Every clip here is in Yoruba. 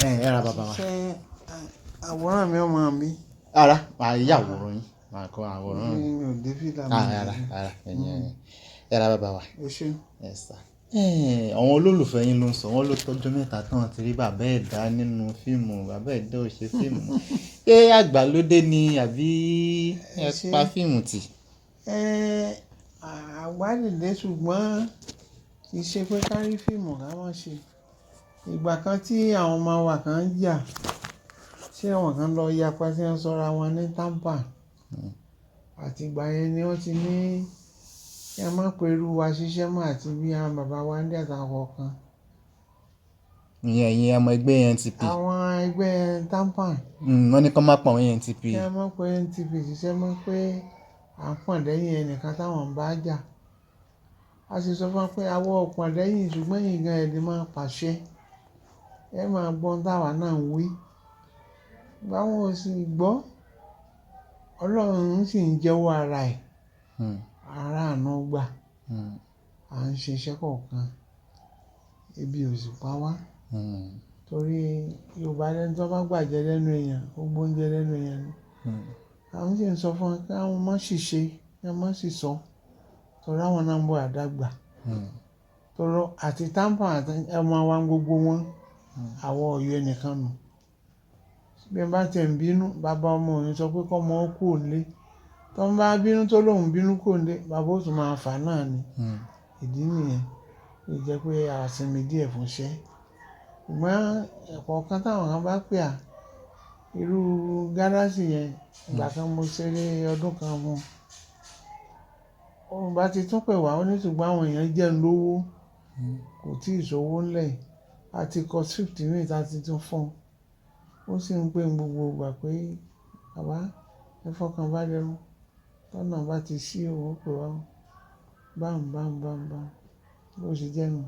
Ẹ ra bàbá wa. Ṣé àwòrán mi ọmọ mi? Ara, màá yà àwòrán yín, màá kọ àwòrán Mi yín. ò dé fìlà mi. Rárá, rárá, ẹ̀yin ẹ ra bàbá wa. Ẹ ṣé. Ẹ sà. Àwọn olólùfẹ́ yín ló ń sọ, wọ́n ló tọ́jọ́ mẹ́ta tán ti rí bàbá Ẹ̀dá nínú fíìmù, bàbá Ẹ̀dá ò ṣe fíìmù. Ṣé àgbàlódé ni àbí ẹ Ẹ ṣé. pa fíìmù tì? Àgbà lè dé ṣùgbọ́n kì í ṣe pé ká rí fíìmù ká má ṣe. Ìgbà kan tí àwọn ọmọ wa kan ń jà, tí àwọn kan lọ yapa tí wọ́n sọra wọn ní TAMPAN. Àti ìgbà yẹn ni wọ́n ti ní kí a má pe irú wa ṣiṣẹ́ mọ́ àti bí àwọn bàbá wa ń dé àtàwọn kan. Ìyẹn ẹ̀yin ọmọ ẹgbẹ́ ANTP. Àwọn ẹgbẹ́ TAMPAN. Wọ́n ní kí wọ́n má pa àwọn ANTP. Kí a má pe NTP ṣiṣẹ́ mọ́ pé à ń pọ̀n lẹ́yìn ẹnìkan táwọn ń bá jà. A sì sọ fún wọn pé àwa ò pọ̀n lẹ́yìn ṣùgbọ́n ẹ̀yin gan ẹ lè máa pàṣẹ. Ẹ máa gbọ́ ohun táwa náà ń wí. Ìgbà wọn ò sì gbọ́. Ọlọ́run sì ń jẹ́wọ́ ara ẹ̀. Ara àánú gbà. À ń ṣe iṣẹ́ kọ̀ọ̀kan. Ebi ò sì pa wá. Torí Yorùbá lẹ́ni tó bá gbàjẹ lẹ́nu èèyàn, ó gbóúnjẹ lẹ́nu èèyàn ni. Àwọn sì ń sọ fún wọn kí wọ́n má sì ṣe, kí wọ́n má sì sọ. Torí àwọn náà ń bọ̀ àdàgbà. Torí àti TAMPAN àti ọmọ wa gbogbo wọn, àwọn ọ̀yọ́ ẹnìkan nù. Bí n bá ti ń bínú, bàbá ọmọ òun sọ pé kó ọmọ ó kú òǹlé. Tó ń bá bínú tó lóhùn bínú kú òǹlé, bàbá ó tún máa fà náà ni. Ìdí nìyẹn. Ó jẹ́ pé a sinmi díẹ̀ fún iṣẹ́. Ṣùgbọ́n ẹ̀kọ̀ọ̀kan táwọn kan bá pè á, irú gálàsì yẹn, ìgbà kan mo ṣeré ọdún kan fún un. Òun bá ti tún pè wá, ó ní ṣùgbọ́n àwọn èèyàn jẹ́ ń lówó, kò tíì sówó ńlẹ̀. A ti kọ script mìí tí a ti tún fún un. Ó sì ń pè gbogbo ìgbà pé bàbá ẹ fọkàn balẹ̀ o. Tọ́nà bá ti ṣí òun ó pè wá o. Bam bam bam bam. Bó ṣe jẹ́ nu.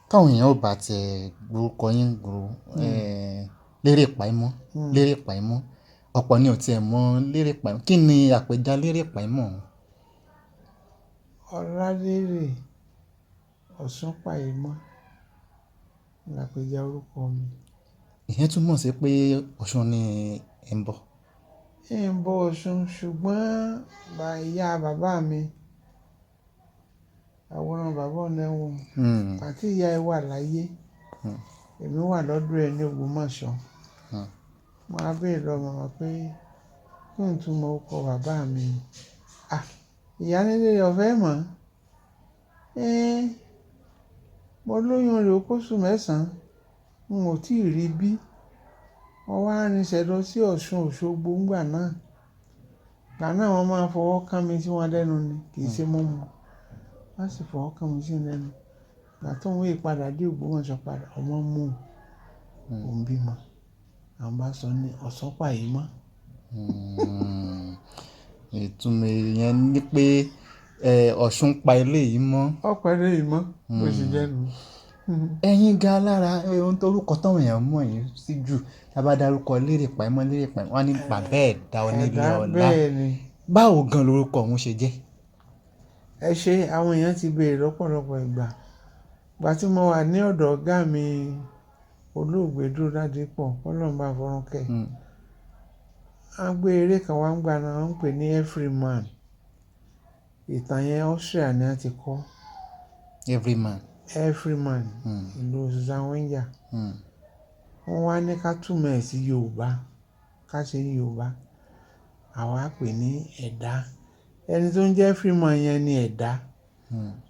Káwọn èèyàn ò bá tẹ orúkọ yín gbòòrò, Lérè Pàímọ́, Lérè Pàímọ́. Ọ̀pọ̀ ni ò tí ẹ mọ̀ Lérè Pàímọ́. Kí ni àpèjá Lérè Pàímọ́? Ọlálérè Ọ̀ṣunpàímọ́ ni àpèjá orúkọ mi. Ìyẹn túmọ̀ sí pé Ọ̀ṣun ni ẹ̀ ń bọ̀. Ẹ̀ ń bọ Ọ̀ṣun ṣùgbọ́n ìyá bàbá mi, àwòrán bàbá ọ̀nà ẹ̀wọ̀n. Àti ìyá ẹ wà láyé. Èmi wà lọ́dọ̀ ẹ ní Ògbómọ̀ṣọ́. Mo á béèrè lọ́wọ́ màmá pé kí n tún mọ orúkọ bàbá mi. À, ìyá nílé rẹ̀ ò fẹ́ mọ̀. Ẹ́n, mo lóyún rẹ̀ ó kóṣù mẹ́sàn-án, n ò tí ì rí bí. Wọ́n wá rinṣẹ́ lọ sí Ọ̀ṣun Òṣogbo nígbà náà. Ìgbà náà wọ́n máa ń fọwọ́ kán mi sí wọn lẹ́nu ni, kì í ṣe mímu. Wọ́n sì fọwọ́ kán mi sí lẹ́nu. Ìgbà tó ń wé padà dé Ògbómọ̀ṣọ́ padà, ọmọ mú òun bímọ. Àwọn bá sọ ní Ọ̀ṣunpàímọ́. Ìtumọ̀ yẹn ni pé, Ọ̀ṣun pa ilé yìí mọ́. Ó pa ilé yìí mọ́, bó ṣe jẹ́ nu. Ẹ̀yin gan lára ohun tó orúkọ táwọn èèyàn mọ̀ yín sí jù. Tí a bá dárúkọ Lérè Pàímọ́, Lérè Pàímọ́, wọ́n á ní bàbá Ẹ̀dá onílé Ẹ̀dá ọlá. bẹ́ẹ̀ ni. Báwo gan lorúkọ òun ṣe jẹ́? Ẹ ṣé, àwọn èèyàn ti béèrè lọ́pọ̀lọpọ̀ ìgbà. Ìgbà tí mo wà ní ọ̀dọ̀ ọ̀gá mi, olóògbé Dúró Ládípọ̀, Ọlọ́run bá fọ̀run kẹ́. A gbé eré kan wá nígbà náà, wọ́n ń pè ní Everyman. Ìtàn yẹn Austria ni a ti kọ́. Everyman. Everyman, ìlú Susan Wenger. Wọ́n wá ní ká túmọ̀ ẹ̀ sí Yorùbá, ká ṣe ní Yorùbá. Àwa pè ní Ẹ̀dá. Ẹni tó ń jẹ́ Everyman yẹn ni Ẹ̀dá.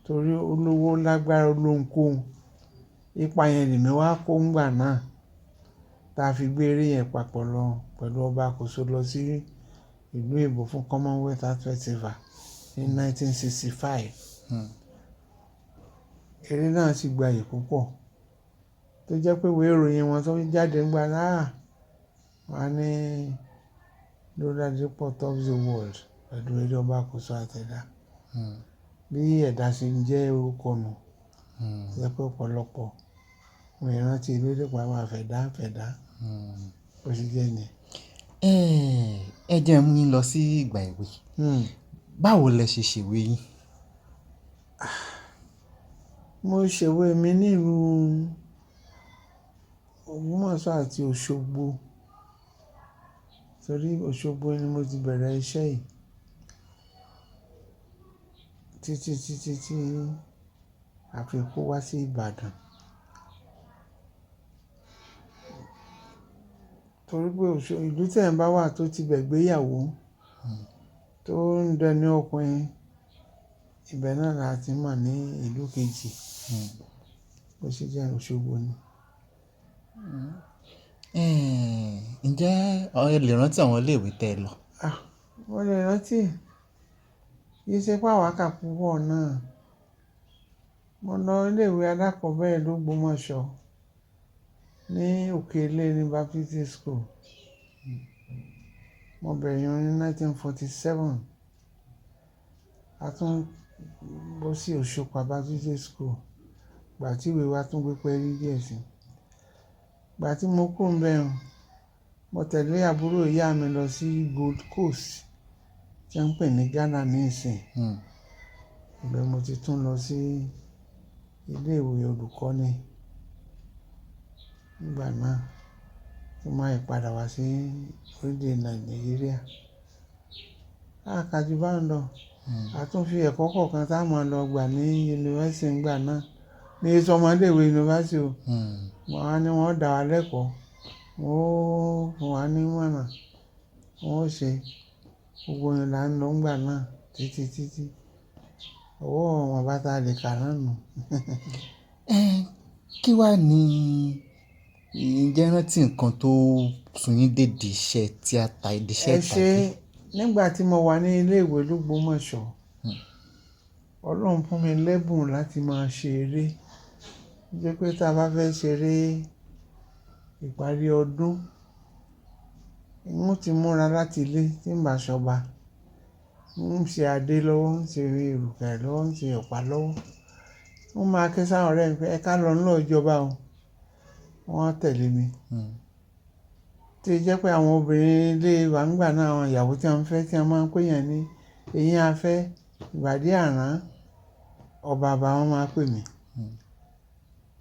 Torí olówó lágbára olóhunkóhun. Ipa yẹn lèmi wá kó nígbà náà. Táa fi gbé eré yẹn papọ̀ lọ pẹ̀lú Ọba Àkóso lọ sí ìlú Èbó fún Commonwealth Art Festival ní 1965. Eré náà sì gbayì púpọ̀. Tó jẹ́ pé ìwé ìròyìn wọn tó jáde nígbà náà, wọ́n á ní Dúró Ládípọ̀ tops the world pẹ̀lú eré Ọba Àkóso àti Ẹ̀dá. Bí Ẹ̀dá ṣe ń jẹ́ orúkọ nù. Tó jẹ́ pé ọ̀pọ̀lọpọ̀ wọ́n ì rántí Lérè Pàímọ́ àfẹ̀dá àfẹ̀dá. Bó ṣe jẹ́ ní. Ẹ jẹ́ n mú yín lọ sí ìgbà èwe. Báwo lẹ ṣe ṣèwé yín? Mo ṣèwé mi nílùú Ògbómọ̀ṣọ́ àti Òṣogbo. Torí Òṣogbo ni mo ti bẹ̀rẹ̀ iṣẹ́ yìí. Títí, títí tí a fi kó wá sí Ìbàdàn. Torí pé ìlú tí ẹ̀ ń bá wà tó ti bẹ̀ gbéyàwó, tó ń dẹni ọkùnrin, ibẹ̀ náà la ti mọ̀ ní ìlú kejì. Bó ṣe jẹ́ Òṣogbo ni. Ǹjẹ́ ẹ lè rántí àwọn ilé ìwé tẹ lọ? Ah, mo lè rántí. Kì í ṣe pé àwa kà púpọ̀ náà. Mo lọ ilé ìwé alákọ̀ọ́bẹ̀rẹ̀ l'Ógbómọ̀ṣọ́ ní Òkèlè ní Baptist School. Mo bẹ̀rẹ̀ yẹn ní 1947. A tún bọ́ sí Òṣùpá Baptist School. Ìgbà tí ìwé wa tún gbé pẹ́ẹ́lí díẹ̀ sí. Ìgbà tí mo kúrò níbẹ̀, mo tẹ̀lé àbúrò ìyá mi lọ sí Gold Coast tí wọ́n ń pè ní Ghana nísìnyí. Ibẹ̀ mo ti tún lọ sí ilé ìwé olùkọ́ni nígbà náà tí mo máa padà wá sí orílẹ̀ Nàìjíríà. A kà ju bá ń lọ. A tún fi ẹ̀kọ́ kọ̀ọ̀kan tá a máa lọ gbà ní yunifásítì nígbà náà. Mi ò sọ ọmọ ilé ìwé yunifásítì o. Wọ́n á ní wọ́n dá wa lẹ́kọ̀ọ́, wọ́n ó fún wa ní ìmọ̀ràn, wọ́n ó ṣe. Gbogbo yẹn là ń lọ nígbà náà títí, títí. Ọwọ́ wọn bá ta lè kà náà nù. Kí wà ní ǹjẹ́ ẹ rántí nǹkan tó sún yín dé ìdí iṣẹ́ tíátà, ìdí iṣẹ́ Ẹ ṣé, ìtàgé? nígbà tí mo wà ní ilé ìwé l'Ógbómọ̀ṣọ́, Ọlọ́run fún mi lẹ́bùn láti máa ṣe eré. Ó jẹ́ pé tí a bá fẹ́ ṣe eré ìparí ọdún, n ó ti múra láti ilé tí ń bá ṣọba. N ṣe adé lọ́wọ́, ń ṣe ìrùkẹ̀rẹ̀ lọ́wọ́, ń ṣe ọ̀pá lọ́wọ́. Wọ́n máa ké sáwọn ọ̀rẹ́ mi pé ẹ ká lọ nílò ìjọba o. Wọ́n á tẹ̀lé mi. Tí ó jẹ́ pé àwọn obìnrin ilé wa nígbà náà, àwọn ìyàwó tí wọ́n fẹ́ tí wọ́n máa ń pè yàn ní eyín afẹ́, ìbàdí àrán, ọba bàbá wọn máa pè mí.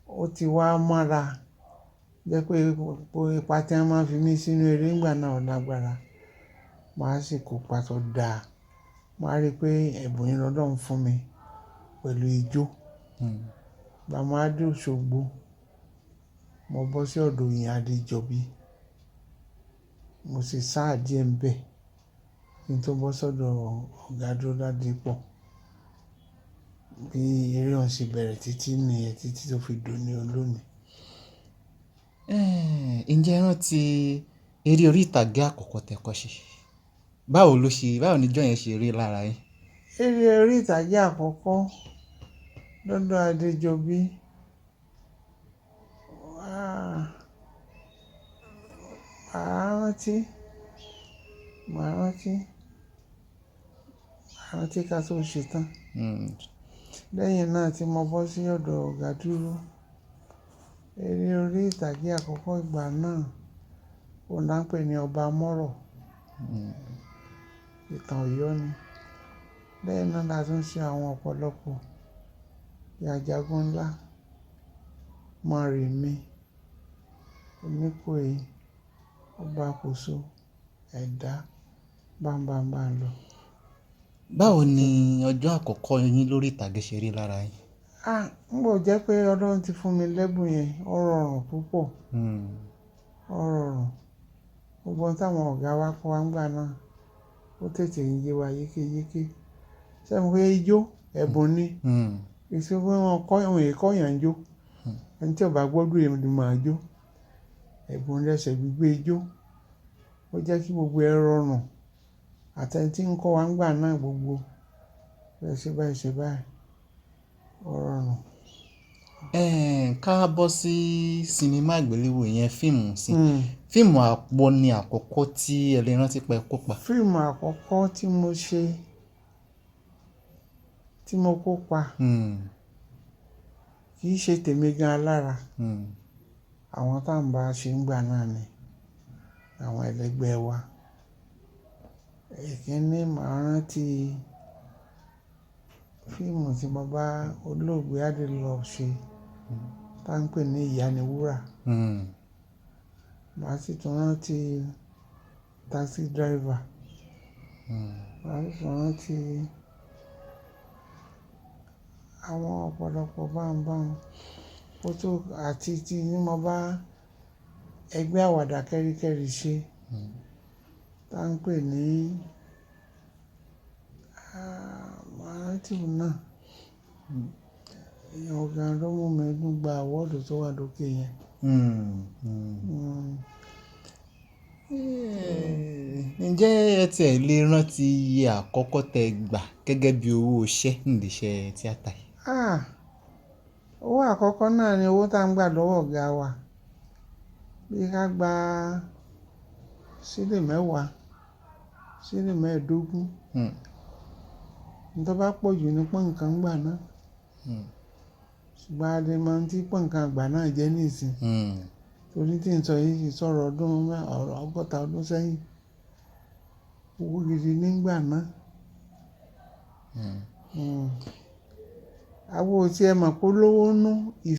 Ó ti wá mọ́ra. Jẹ́ pé ipa tí wọ́n máa ń fi mí sínú eré nígbà náà ò lágbára. Màá sì kópa tó dáa. Màá rí pé ẹ̀bùn yìí lọ́lọ́run fún mi pẹ̀lú ijó. Ìgbà mo wá dé Òṣogbo, mo bọ́ sí ọ̀dọ̀ Oyin Adéjọbí. Mo sì sáà díẹ̀ ń bẹ̀ kí n tó bọ́ sọ́dọ̀ Ọ̀gá Dúró Ládípọ̀. Bí eré òun ṣe bẹ̀rẹ̀ títí nìyẹn títí tó fi dòní olónìí. Ǹjẹ́ ẹ rántí eré orí ìtàgé àkọ́kọ́ tẹ kọ́ ṣe? Báwo ló ṣe, báwo ni ijó yẹn ṣe rí lára yín? Eré orí ìtàgé àkọ́kọ́ lọ́dọ̀ Adéjọbí. Ah, màá rántí, màá rántí, màá rántí ká tó ṣe tán. Lẹ́yìn náà tí mo bọ́ sí ọ̀dọ̀ Ọ̀gá Dúró, eré orí ìtàgé àkọ́kọ́ ìgbà náà, òun là ń pè ní Ọba Mọ́rọ̀. Ìtàn Ọ̀yọ́ ni. Lẹ́yìn náà la tún ṣe àwọn ọ̀pọ̀lọpọ̀ bí Ajagun Ńlá, Mọ́remí, Oníkòyí, Ọba Àkóso, Ẹ̀dá, báńbáńbá lọ. Báwo ni ọjọ́ àkọ́kọ́ yín lórí ìtàgé ṣe rí lára yín? Ah, nígbà ó jẹ́ pé Ọlọ́run ti fún mi lẹ́bùn yẹn, ó rọrùn púpọ̀. Ó rọrùn. Gbogbo ohun táwọn ọ̀gá wa kọ́ wa nígbà náà, ó tètè ń yé wa yékéyéké. Ṣé mo pé ijó ẹ̀bùn ni? Kì í ṣe pé wọ́n kọ́, wọ́n è kọ́ èèyàn jó. Ẹni tí ò bá gbọ́dọ̀ èèyàn máa jó. Ẹ̀bùn lẹ́sẹ̀ gbígbé ijó. Ó jẹ́ kí gbogbo ẹ rọrùn. Àti ẹni tí ń kọ́ wa nígbà náà gbogbo, ẹ ṣe báyìí, ṣe báyìí, ó rọrùn. Ká bọ́ sí sinimá àgbéléwò yẹn, fíìmù sí. Fíìmù àpọ̀ ni àkọ́kọ́ tí ẹ lè rántí pé ẹ kópa. Fíìmù àkọ́kọ́ tí mo ṣe, tí mo kópa, kì í ṣe tèmi gan lára. Àwọn tá ń bá ṣe nígbà náà ni àwọn ẹlẹgbẹ́ wa. Ẹ̀kínní màá rántí fíìmù tí mo bá olóògbé Adelove ṣe tá ń pè ní Ìyá ni Wúrà. Màá sì tún rántí taxi driver. Màá sì tún rántí àwọn ọ̀pọ̀lọpọ̀ báńbáń. Ó tó àti tí mo bá ẹgbẹ́ àwàdà kẹ́ríkẹ́rí ṣe, tá ń pè ní, màá rántí òun náà. Ìyẹn gan ló mú mi tún gba award tó wà lókè yẹn. Ǹjẹ́ ẹ ti ẹ̀ lè rántí iye àkọ́kọ́ tẹ gbà gẹ́gẹ́ bí owó iṣẹ́ nídi iṣẹ́ tíátà yìí? Ah! Owó àkọ́kọ́ náà ni owó tá ń gbà lọ́wọ́ ọ̀gá wa. Bí ká gba sílè mẹ́wàá, sílè mẹ́ẹ̀ẹ́dógún. Ohun tó bá pọ̀ jù ní pọ́n nǹkan gbà náà. Ṣùgbọ́n a lè mọ ohun tí pọ́n nǹkan gbà náà jẹ́ níìsín. Torí tí ń sọ yìí sì sọ̀rọ̀ ọdún 60 ọdún sẹ́yìn. Owó gidi nígbà náà. Àwa ò tí ẹ mọ̀ pé olówó nú.